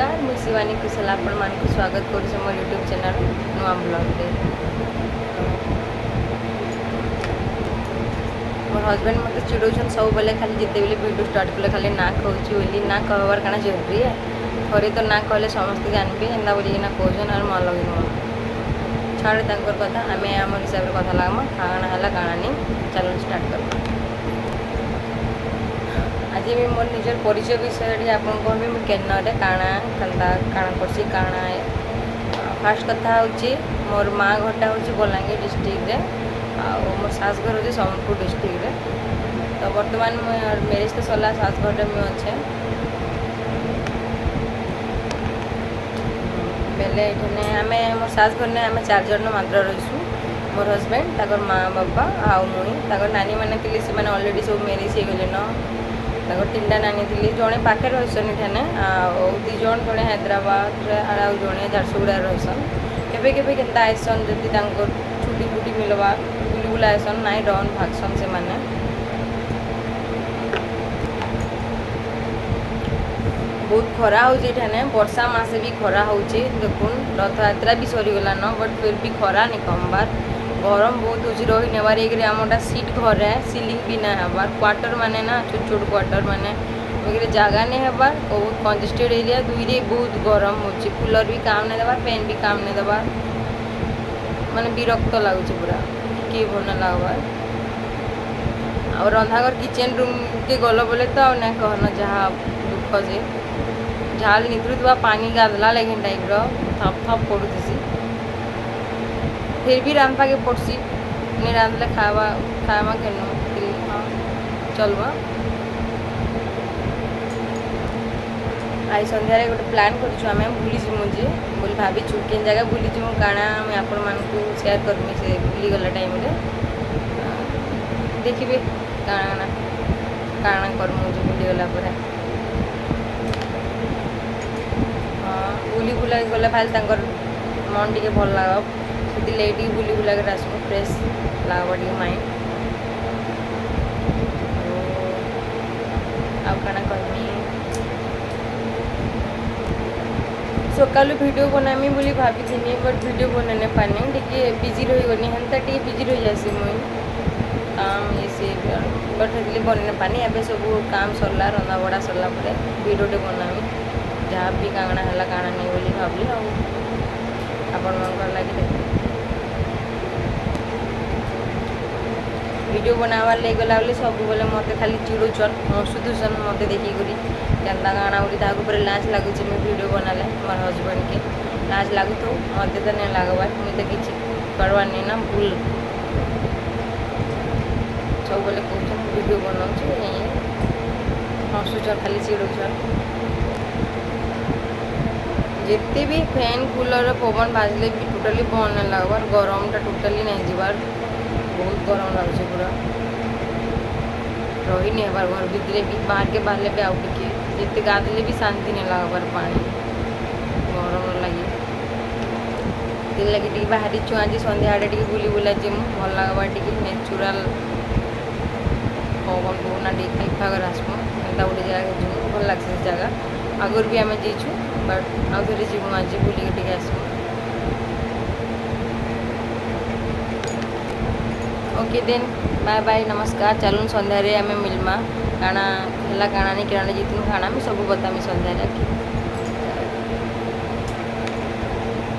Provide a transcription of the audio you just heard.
ନମସ୍କାର, ମୁଁ ଶିବାନୀ କୁଶଲ ଆପଣମାନଙ୍କୁ ସ୍ୱାଗତ କରୁଛି ମୋର ୟୁଟ୍ୟୁବ୍ ଚ୍ୟାନେଲ୍ ନୂଆ ବ୍ଲଗ୍ରେ। ମୋର ହଜବେଣ୍ଡ ମୋତେ ଚିଡ଼ଉଛନ୍ ସବୁବେଲେ, ଖାଲି ଯେତେବେଲେ ଭିଡ଼ିଓ ଷ୍ଟାର୍ଟ କଲେ ଖାଲି ନା କହୁଛି ବୋଲି। ନା କହିବାର କାଣା ଜରୁରୀ ହେ? ଥରେ ତ ନା କହିଲେ ସମସ୍ତେ ଜାଣିବେ ଏନ୍ତା ବୋଲିକିନା କହୁଛନ୍। ଆର୍ ମନ ଲଗେଇ ଛାଡ଼ ତାଙ୍କର କଥା, ଆମେ ଆମର ହିସାବରେ କଥା ଲାଗ୍ମା। କାଣା ହେଲା କାଣା ନି, ଚାଲୁନ୍ ଷ୍ଟାର୍ଟ କରିବା। ଆଜି ବି ମୋର ନିଜର ପରିଚୟ ବିଷୟରେ ଟିକେ ଆପଣଙ୍କୁ କହିବି, ମୁଁ କେନରେ କାଣା କେନ୍ତା କାଣା କରସି କାଣା। ଫାର୍ଷ୍ଟ କଥା ହେଉଛି ମୋର ମା ଘରଟା ହେଉଛି ବଲାଙ୍ଗୀର ଡିଷ୍ଟ୍ରିକ୍ଟରେ ଆଉ ମୋର ଶାଶୁ ଘର ହେଉଛି ସମ୍ବଲପୁର ଡିଷ୍ଟ୍ରିକ୍ଟରେ। ତ ବର୍ତ୍ତମାନ ମୁଁ ମ୍ୟାରେଜ୍ ତ ସରିଲା, ଶାଶୁ ଘରରେ ମୁଇଁ ଅଛେ। ବେଲେ ଏଠାନେ ଆମେ ମୋର ଶାଶୁ ଘରନେ ଆମେ ଚାରି ଜଣ ମାତ୍ର ରହିସୁଁ, ମୋର ହଜବେଣ୍ଡ, ତାଙ୍କର ମା ବାପା ଆଉ ମୁଇଁ। ତାଙ୍କର ନାନୀ ମାନେ ଥିଲେ, ସେମାନେ ଅଲରେଡ଼ି ସବୁ ମ୍ୟାରେଜ୍ ହେଇଗଲେନ। ତାଙ୍କର ତିନିଟା ନାନୀ ଥିଲେ, ଜଣେ ପାଖରେ ରହିସନ୍ ଏଠାନେ ଆଉ ଦୁଇ ଜଣ, ଜଣେ ହାଇଦ୍ରାବାଦରେ ଆଉ ଜଣେ ଝାରସୁଗୁଡ଼ାରେ ରହିସନ୍। କେବେ କେବେ କେନ୍ତା ଆଇସନ୍, ଯଦି ତାଙ୍କର ଛୁଟି ଫୁଟି ମିଲବା ବୁଲି ବୁଲା ଆଇସନ୍, ନାଇଁ ରହନ୍ ଭାଗସନ୍ ସେମାନେ। ବହୁତ ଖରା ହେଉଛି ଏଠାନେ, ବର୍ଷା ମାସେ ବି ଖରା ହେଉଛି। ଦେଖୁନ୍, ରଥଯାତ୍ରା ବି ସରିଗଲାନ, ବଟ୍ ଫିର୍ ବି ଖରା ନି କମବାର୍, ଗରମ ବହୁତ ହେଉଛି, ରହି ନେବାର୍। ଏକରେ ଆମରଟା ସିଟ୍ ଘରେ ସିଲିଂ ବି ନାଇଁ ହେବାର୍, କ୍ୱାର୍ଟର ମାନେ ନା ଛୋଟ ଛୋଟ କ୍ୱାର୍ଟର ମାନେ, ଏକରେ ଜାଗା ନାଇଁ ହେବାର୍, ବହୁତ କଞ୍ଜେଷ୍ଟେଡ୍ ଏରିଆ, ଦୁଇରେ ବହୁତ ଗରମ ହେଉଛି। କୁଲର୍ ବି କାମ ନାଇଁ ଦେବାର୍, ଫ୍ୟାନ୍ ବି କାମ ନାଇଁ ଦେବାର୍, ମାନେ ବିରକ୍ତ ଲାଗୁଛି ପୁରା, ଟିକେ ଭଲ ନାଇଁ ଲାଗ୍ବାର୍। ଆଉ ରନ୍ଧାଘର କିଚେନ୍ ରୁମ୍କେ ଗଲ ବୋଲେ ତ ଆଉ ନାଇଁ କହନ ଯାହା ଦୁଃଖ ଯେ, ଝାଲ ନିଥରୁଥିବା ପାନି ଗାଧଲା ଲେଖିନ୍ ଟାଇପ୍ର ଥପ୍ ଥପ୍ ପଡ଼ୁଥିସି। ଫିର୍ ବି ରାନ୍ଧବାକେ ପଡ଼୍ସି, ନାଇଁ ରାନ୍ଧଲେ ଖାଇବା ଖାଇମା କେନୁ? ହଁ, ଚଲ୍ବା। ଆଜି ସନ୍ଧ୍ୟାରେ ଗୋଟେ ପ୍ଲାନ୍ କରିଛୁ, ଆମେ ବୁଲିଯିମୁ ଯେ ବୋଲି ଭାବିଛୁ। କେନ୍ ଜାଗା ବୁଲିଯିମୁ କାଣା, ମୁଇଁ ଆପଣମାନଙ୍କୁ ସେୟାର କରିମି ସେ ବୁଲିଗଲା ଟାଇମ୍ରେ। ଦେଖିବେ କାଣା କାଣା କର୍ମୁ ଯେ ବୁଲିଗଲା ପରେ। ହଁ, ବୁଲି ବୁଲାକି ଗଲେ ଭାଲି ତାଙ୍କର ମନ ଟିକେ ଭଲ ଲାଗ୍ବ, ସେଥିର୍ଲାଗି ଟିକେ ବୁଲି ବୁଲାକିରି ଆସ୍ମୁ, ଫ୍ରେଶ୍ ଲାଗ୍ବ ଟିକେ ମାଇଣ୍ଡ। ଆଉ କାଣା କହିମି? ସକାଳୁ ଭିଡ଼ିଓ ବନାମି ବୋଲି ଭାବିଥିନି, ବଟ୍ ଭିଡ଼ିଓ ବନେଇ ନାଇଁ ପାରନି, ଟିକେ ବିଜି ରହିଗନି। ହେନ୍ତା ଟିକେ ବିଜି ରହିଯାଏସି ମୁଇଁ, କାମ ଇଏ ସିଏ, ବଟ୍ ହେଥିଲାଗି ବନେଇ ନାଇଁ ପାରନି। ଏବେ ସବୁ କାମ ସରିଲା, ରନ୍ଧା ବଢ଼ା ସରିଲା ପରେ ଭିଡ଼ିଓଟେ ବନାମି, ଯାହା ବି କାଣା ହେଲା କାଣା ନାଇଁ ବୋଲି ଭାବିଲି। ଆଉ ଆପଣମାନଙ୍କର ଲାଗି ଦେଖୁନ୍, ଭିଡ଼ିଓ ବନାବାର୍ ଲାଗି ଗଲା ବେଲେ ସବୁବେଲେ ମୋତେ ଖାଲି ଚିଡ଼ୁଛନ୍, ହସୁଥୁସନ୍ ମୋତେ ଦେଖିକରି, କେନ୍ତା କାଣା ବୋଲି। ତାହାକୁ ଉପରେ ଲାଜ ଲାଗୁଛି ମୁଇଁ ଭିଡ଼ିଓ ବନାଲେ, ମୋର ହଜବେଣ୍ଡକେ ଲାଜ ଲାଗୁଥାଉ, ମୋତେ ତ ନାଇଁ ଲାଗ୍ବାର୍। ମୁଇଁ ତ କିଛି କରବାର୍ ନାଇଁ ନା ଭୁଲ। ସବୁବେଲେ କହୁଛନ୍ ଭିଡ଼ିଓ ବନାଉଛୁ, ହସୁଛନ୍, ଖାଲି ଚିଡ଼ୁଛନ୍। ଯେତେ ବି ଫ୍ୟାନ୍ କୁଲର୍ ପବନ ବାଜିଲେ ବି ଟୋଟାଲି ବନ୍ଦ ନାଇଁ ଲାଗ୍ବାର୍, ଗରମଟା ଟୋଟାଲି ନାଇଁ ଯିବାର୍। ବହୁତ ଗରମ ଲାଗୁଛି ପୁରା, ରହି ନି ହେବାର୍ ଘର ଭିତରେ ବି, ବାହାରକେ ବାହାରିଲେ ବି ଆଉ ଟିକେ, ଯେତେ ଗାଧଲେ ବି ଶାନ୍ତି ନାଇଁ ଲାଗ୍ବାର୍ ପାଣି ଗରମ ଲାଗି। ସେଥିର୍ଲାଗି ଟିକେ ବାହାରିଛୁ ଆଜି ସନ୍ଧ୍ୟା ଆଡ଼େ ଟିକେ ବୁଲି ବୁଲା ଯିମୁ, ଭଲ ଲାଗ୍ବା ଟିକେ, ନେଚୁରାଲ୍ ପବନ ପବନା ଟିକେ ଖାଇ ଖୁଆକରି ଆସ୍ମୁ। ଏନ୍ତା ଗୋଟେ ଜାଗାକେ ଯିମୁ, ଭଲ ଲାଗ୍ସି ସେ ଜାଗା। ଆଗରୁ ବି ଆମେ ଯାଇଛୁ, ବଟ୍ ଆଉ ଥରେ ଯିମୁ ଆଜି, ବୁଲିକି ଟିକେ ଆସିମୁ। ଓକେ then, bye bye, ନମସ୍କାର। ଚାଲୁନ୍, ସନ୍ଧ୍ୟାରେ ଆମେ ମିଲ୍ମା। କାଣା ହେଲା କାଣା ନାଇଁ, କେଣା ଜିତନୁ କାଣା, ମୁଇଁ ସବୁ ବତାମି ସନ୍ଧ୍ୟାରେ।